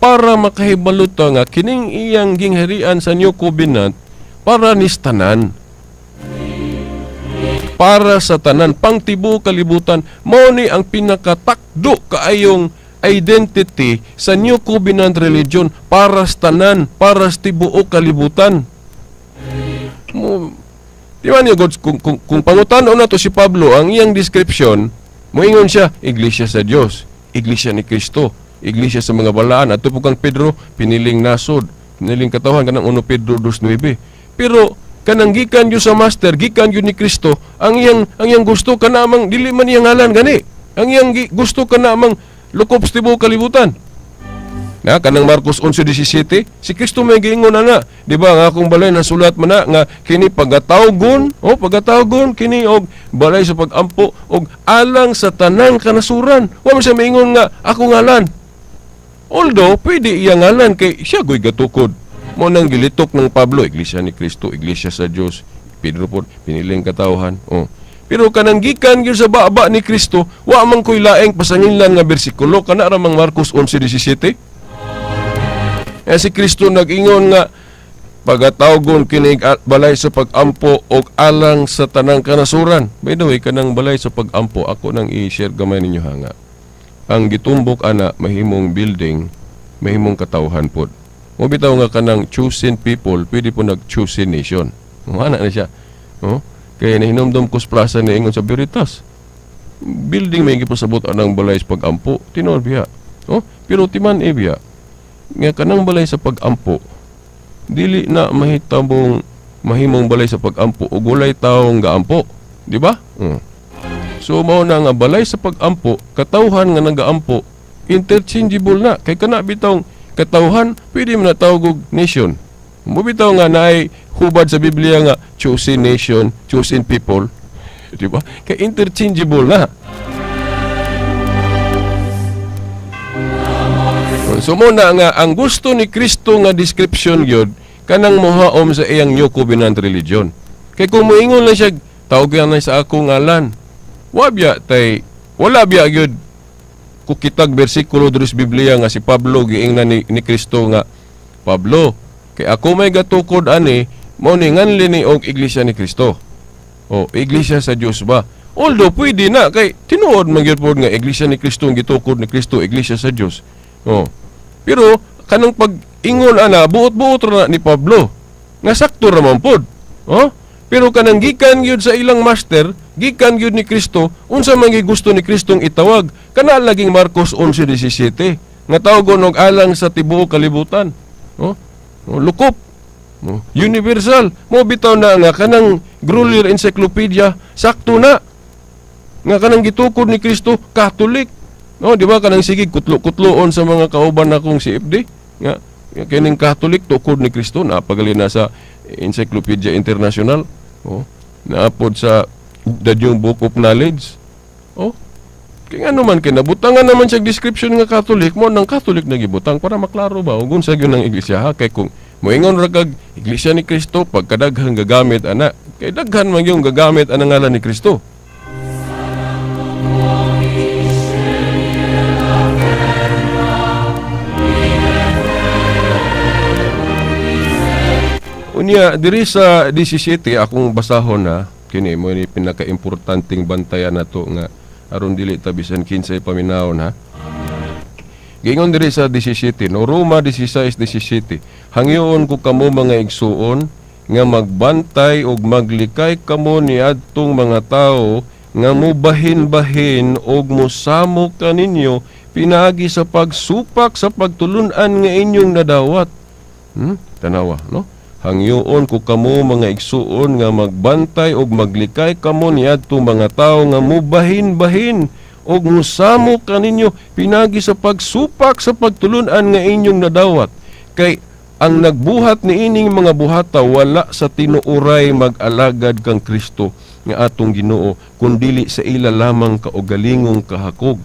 para makahibalo ta nga kining iyang gingharian sa New Covenant para nis tanan, para sa tanan pangtibuok kalibutan. Mao ni ang pinakatakdo kaayong identity sa New Covenant religion, para sa tanan, para sa tibuok kalibutan. Mo, di ba niyo, God, kung pangutan-on nato si Pablo, ang iyang description, moingon siya, Iglesia sa Dios, Iglesia ni Kristo, Iglesia sa mga balaan. At po kang Pedro, piniling nasod, piniling katawhan, kanang 1 Pedro 2:9. Pero, kanang gikan yun sa master, gikan yun ni Kristo, ang iyang gusto kanamang, dili man iyang ngalan gani. Ang iyang gusto kanamang lukop sa tibuok kalibutan. Na kanang Marcos 11:17, si Kristo may giingon ana, di ba nga akong balay nasulat man na nga kini pagatawgon, oh pagatawgon kini og balay sa pagampo og alang sa tanang kanasuran. Wa man siya maingon nga ako ngalan. Although pwede iya ngalan kay siya goy gatukod. Mo nang gilitok ng Pablo, Iglesia ni Kristo, Iglesia sa Dios, Pedro po piniling katawhan. Oh. Pero kanang gikan gyud sa baba ni Kristo, wa man koy laing pasanginlan nga bersikulo kana ra mang Marcos 11:17. Si Kristo nag-ingon nga pagatawgon kini balay sa pagampo og alang sa tanang kanasuran. By the way, kanang balay sa pagampo ako nang i-share gamay ninyo hanga. Ang gitumbok ana mahimong building, mahimong katawhan pod. Mo bitaw nga kanang chosen people, pwede po nag-chosen nation. Ana na siya. Oh, kay nahinomdom ko sa plaza ni ingon sa Veritas. Building may gipasabot anang balay sa pagampo, tinuod biya. Oh, pero timan e biya. Nga kanang balay sa pagampo dili na mahitabong mahimong balay sa pagampo ug walay taong gaampo, di ba? So mao na nga balay sa pagampo, katawhan nga nagaampo interchangeable na kay kana bitawng katawhan pwede man na tawag og nation. Mo bitaw nga naay hubad sa Biblia nga chosen nation, chosen people, di ba? Kay interchangeable na. So mo na nga ang gusto ni Kristo nga description gyud kanang mohaom sa iyang New Covenant religion. Kay kung moingon lang siya tawag na sa akong ngalan, wa biya tay wala biya gyud kukitag bersikulo diri sa Biblia nga si Pablo giingnan ni Kristo nga Pablo kay ako may gatukod ani mao ni nganli ni og Iglesia ni Kristo. O Iglesia sa Dios ba? Although pwede na kay tinuod man gyud pod nga Iglesia ni Kristo ang gitukod ni Kristo, Iglesia sa Dios. Oh. Pero kanang pag-ingon ana buot-buot ra ni Pablo nga sakto ra man pod. Oh? Pero kanang gikan gyud sa ilang master, gikan gyud ni Kristo, unsa man gyud gusto ni Kristong itawag? Kana laging Marcos 11:17 nga tawgon og alang sa tibuok kalibutan. Oh? Oh, lukop. Oh, universal. Mo bitaw na nga kanang Gruller Encyclopedia sakto na nga kanang gitukod ni Kristo Catholic. No, di ba kanang sige kutlo-kutloon sa mga kauban nakong CFD nga kining Catholic tukod ni Kristo napagali na sa Encyclopedia International, oh, naapod sa The New Book of Knowledge. Oh, kay ngano man kay nabutangan naman siya description nga Catholic mo nang Catholic na gibutang para maklaro ba ug unsa gyud ang iglesia ha kay kung moingon ra kag Iglesia ni Kristo pagkadaghang gagamit ana kay daghan man yung gagamit anang ngalan ni Kristo. Unya diri sa 17 akong basahon na kini mo ni pinakaimportanteng bantayan nato nga aron dili ta bisan kinsay paminawon ha. Giingon diri sa 17 no, Roma 16:17, hangyoon ko kamo mga igsuon nga magbantay og maglikay kamo niadtong mga tawo nga mubahin-bahin og mosamok kaninyo pinaagi sa pagsupak sa pagtulun-an nga inyong nadawat. Tanawa no? Hangyoon ko kamo mga igsuon nga magbantay og maglikay kamo niadto mga tawo nga mubahin-bahin og musamo kaninyo pinagi sa pagsupak sa pagtulun-an nga inyong nadawat. Kay ang nagbuhat niining mga buhata wala sa tinuoray mag-alagad kang Kristo nga atong Ginoo, kundili sa ila lamang kaugalingong kahakog.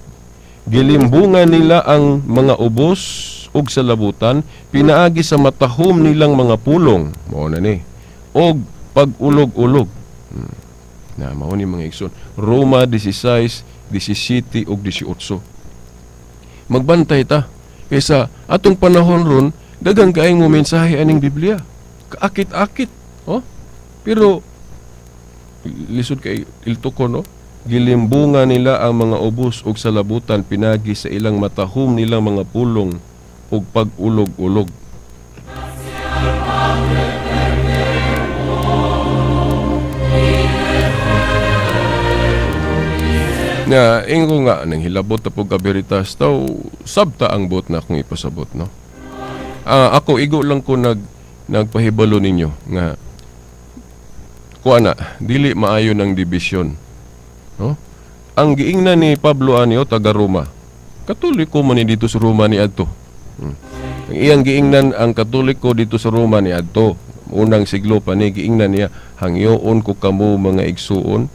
Gilimbungan nila ang mga ubos og sa labutan pinaagi sa matahom nilang mga pulong, mao na ni, og pag-ulog-ulog. Na mao ni mga igsoon. Roma 16, 17 ug 18. Magbantay ta kaysa atong panahon ron daghang kaayong mo mensahe aning Biblia. Kaakit-akit, oh. Pero lisod kay iltuko, no? Gilimbungan nila ang mga ubos og sa labutan pinagi sa ilang matahom nilang mga pulong ug pag-ulog-ulog. Na ingo nga nang hilabot na pug kaberitas taw sabta ang bot na akong ipasabot, no. Ako igo lang ko nagpahibalo ninyo nga kuan na dili maayo ng division, no? Ang giingnan ni Pablo ani taga Roma. Katoliko man ni dito sa Roma ni adto. Ang iyang giingnan ang Katoliko dito sa Roma ni adto. Unang siglo pa ni giingnan niya, hangyoon ko kamo mga igsuon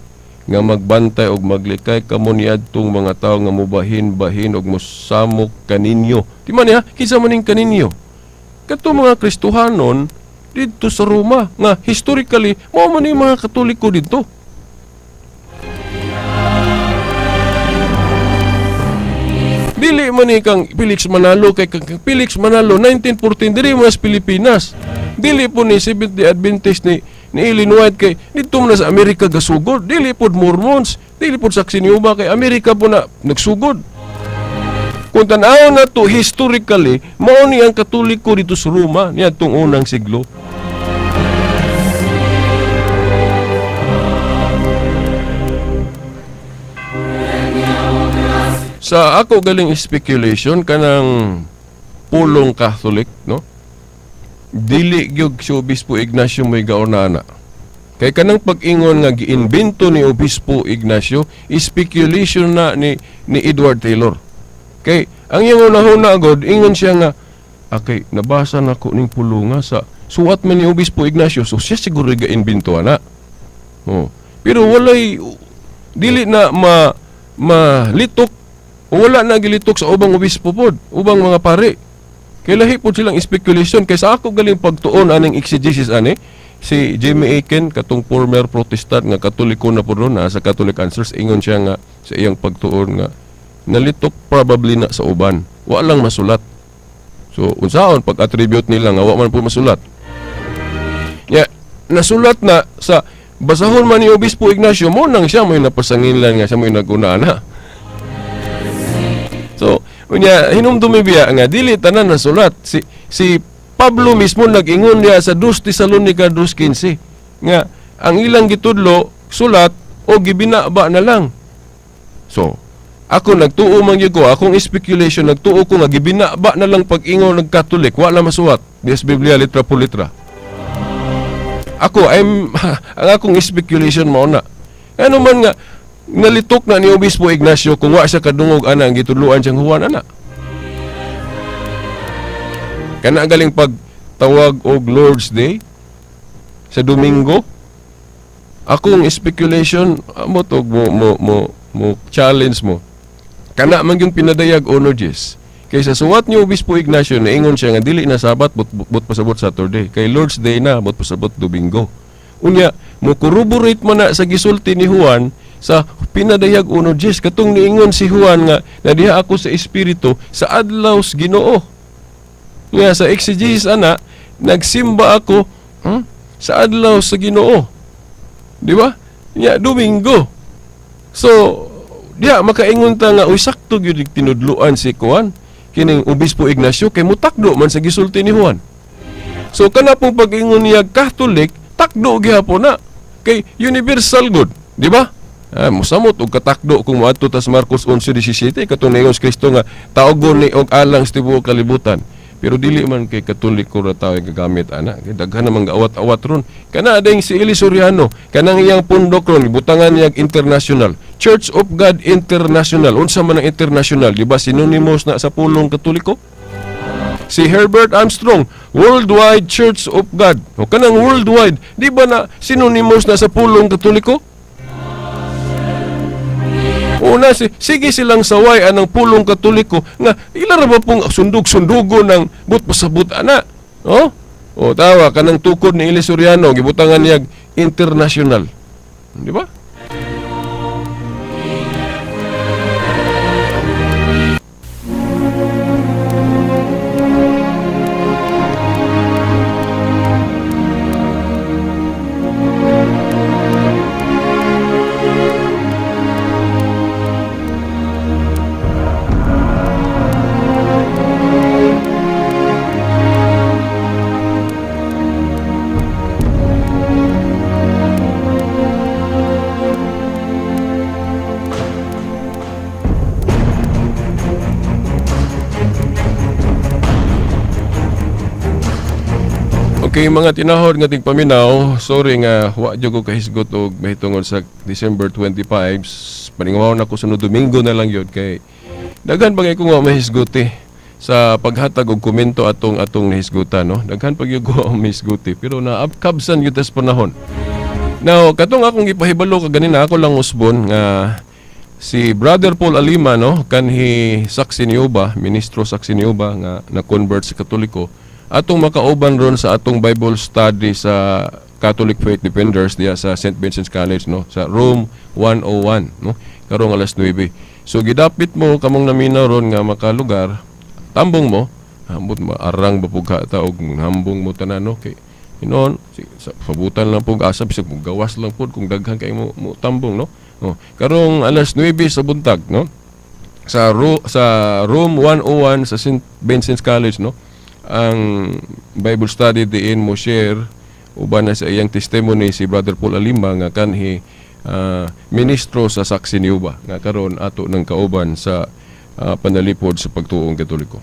nga magbantay og maglikay kamo niadtong mga tawo nga mubahin-bahin og mosamok kaninyo. Di man niya, kinsa man ning kaninyo? Kadto mga Kristohanon didto sa Roma nga historically mao man ning mga Katoliko didto. Dili man ni kang Felix Manalo, kay kang Felix Manalo 1914 diri man sa Pilipinas. Dili po ni Seventh-day Adventist ni Ellen White kay didto man sa Amerika gasugod. Dili pod Mormons, dili pod Saksi ni Jehovah kay Amerika po na nagsugod. Kung tan-awon na to historically, mao ni ang Katoliko dito sa Roma niadtong unang siglo. Sa ako galing speculation kanang pulong Catholic, no? Dili gyud si Obispo Ignacio mo'y gauna na. Kay kanang pag-ingon nga giimbento ni Obispo Ignacio, speculation na ni Edward Taylor. Kay ang iyang unahuna god, ingon siya nga akay nabasa nako ning pulunga sa suwat man ni Obispo Ignacio, so siya siguro ga-imbento ana. Oh. Pero walay dili na malitok. Wala na gilitok sa ubang obispo pod, ubang mga pare. Kay lahi pod silang speculation kay sa ako galing pagtuon aning exegesis ani si Jimmy Akin katong former Protestant nga Katoliko na pod ron na sa Catholic Answers, ingon siya nga sa iyang pagtuon nga nalitok probably na sa uban. Wa lang masulat. So unsaon pag-attribute nila nga wa man po masulat. Ya, nasulat na sa basahon man ni Obispo Ignacio mo nang siya may napasanginlan nga siya may naguna na. So, unya hinumdumi biya nga dili tanan nasulat. Si Pablo mismo nag-ingon niya sa 2 Tesalonica 2:15 nga ang ilang gitudlo sulat o gibinaba na lang. So, ako nagtuo man gyud ko, akong speculation nagtuo ko nga gibinaba na lang pag-ingon ng Katolik, wala masuwat di sa Biblia litra po litra. Ako I'm ang akong speculation mao na. Ano man nga nalitok na ni Obispo Ignacio kung wa siya kadungog ana ang gitudloan siyang Juan ana. Kana galing pagtawag og Lord's Day sa Domingo. Akong speculation mo to mo challenge mo. Kana man yung pinadayag 1:10. Kay sa suwat ni Obispo Ignacio naingon siya nga dili na Sabat but pasabot Saturday. Kay Lord's Day na but pasabot Domingo. Unya mo corroborate man na sa gisulti ni Juan sa pinadayag 1:10 katong niingon si Juan nga nadiha ako sa espiritu sa adlaw sa Ginoo. Nga sa exegesis ana nagsimba ako sa adlaw sa Ginoo. Di ba? Nya Domingo. So diha makaingon ta nga uy sakto gyud tinudloan si Juan kining Obispo Ignacio kay mutakdo man sa gisulti ni Juan. So kana pong pag-ingon niya Catholic takdo gihapon na kay universal good, di ba? Mosamot og katakdo kung moadto tas Marcos 11:17 katong niingon si Kristo nga taogon ni og alang sa tibuok kalibutan. Pero dili man kay Katoliko ra tawo gagamit ana. Kay daghan namang gaawat-awat ron. Kana ding si Eli Soriano, kanang iyang pundok ron gibutangan niya international. Church of God International. Unsa man ang international? Di ba synonymous na sa pulong Katoliko? Si Herbert Armstrong, Worldwide Church of God. O kanang worldwide, di ba na synonymous na sa pulong Katoliko? Una, sige silang saway anang pulong Katoliko nga ila ra ba pong sundog-sundugo ng but pasabot ana. Oh? O tawa kanang tukod ni Eli Soriano gibutangan niya international. Di ba? Okay, mga tinahod nga tigpaminaw, sorry nga wa jud ko kahisgot og mahitungod sa December 25. Paningaw na ko sunod Domingo na lang yun kay daghan pa kay ko nga mahisgot sa paghatag og komento atong atong nahisgutan, no. Daghan pa gyud ko mahisgot pero naabkabsan gyud tas panahon. Now, katong akong gipahibalo kaganina ako lang usbon nga si Brother Paul Alima, no, kanhi saksi niuba, ministro saksi niuba nga na-convert sa Katoliko, atong makauban ron sa atong Bible study sa Catholic Faith Defenders diya sa St. Vincent's College, no, sa room 101, no, karong alas 9. So gidapit mo kamong naminaw ron nga makalugar, tambong mo, ambot maarang ba pug ta og hambong mo tanan, no, kay hinon sabutan lang pug asa bisag mo gawas lang pud kung daghan kay mo tambong, no. Oh, karong alas 9 sa buntag, no, sa room 101 sa St. Vincent's College, no, ang Bible study diin mo share uban na sa iyang testimony si Brother Paul Alima nga kanhi ministro sa saksi niuba nga karon ato ng kauban sa panalipod sa pagtuong Katoliko.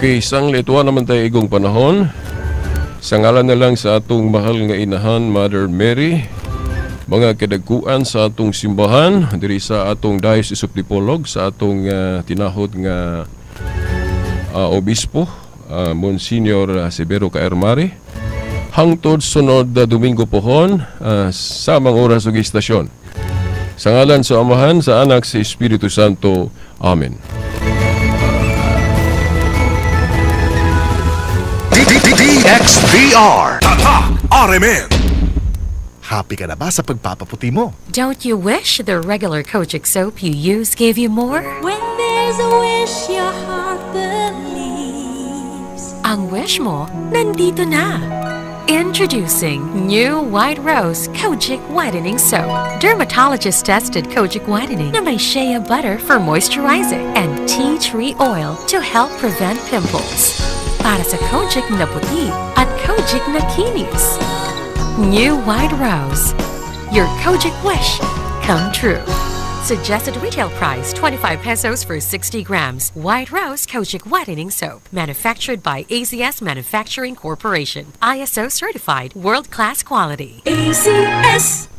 Okay, isang lituan naman tayo igong panahon. Sa ngalan na lang sa atong mahal nga inahan, Mother Mary, mga kadagkuan sa atong simbahan, diri sa atong Diocese of Dipolog, sa atong tinahod nga obispo, Monsignor Severo Caermari, hangtod sunod Domingo pohon, samang oras ug istasyon. Sa ngalan sa Amahan, sa Anak, sa Espiritu Santo. Amen. DXDR Tatak RMN. Happy ka na ba sa pagpapaputi mo? Don't you wish the regular Kojic soap you use gave you more? When there's a wish your heart believes. Ang wish mo, nandito na. Introducing new White Rose Kojic Whitening Soap. Dermatologist tested Kojic Whitening na may shea butter for moisturizing and tea tree oil to help prevent pimples. Para sa Kojic na puti at Kojic na kinis. New White Rose. Your Kojic wish come true. Suggested retail price 25 pesos for 60 grams. White Rose Kojic Whitening Soap. Manufactured by ACS Manufacturing Corporation. ISO certified, world-class quality. ACS.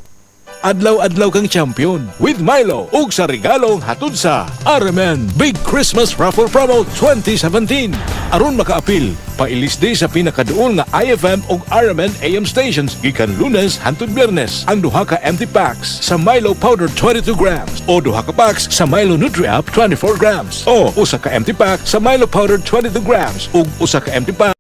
Adlaw-adlaw kang champion with Milo ug sa regalong hatod sa RMN Big Christmas Raffle Promo 2017. Aron makaapil, pailis di sa pinakaduol nga IFM ug RMN AM stations gikan Lunes hangtod Biyernes. Ang duha ka empty packs sa Milo Powder 22 grams o duha ka packs sa Milo NutriUp 24 grams o usa ka empty pack sa Milo Powder 22 grams ug usa ka empty pack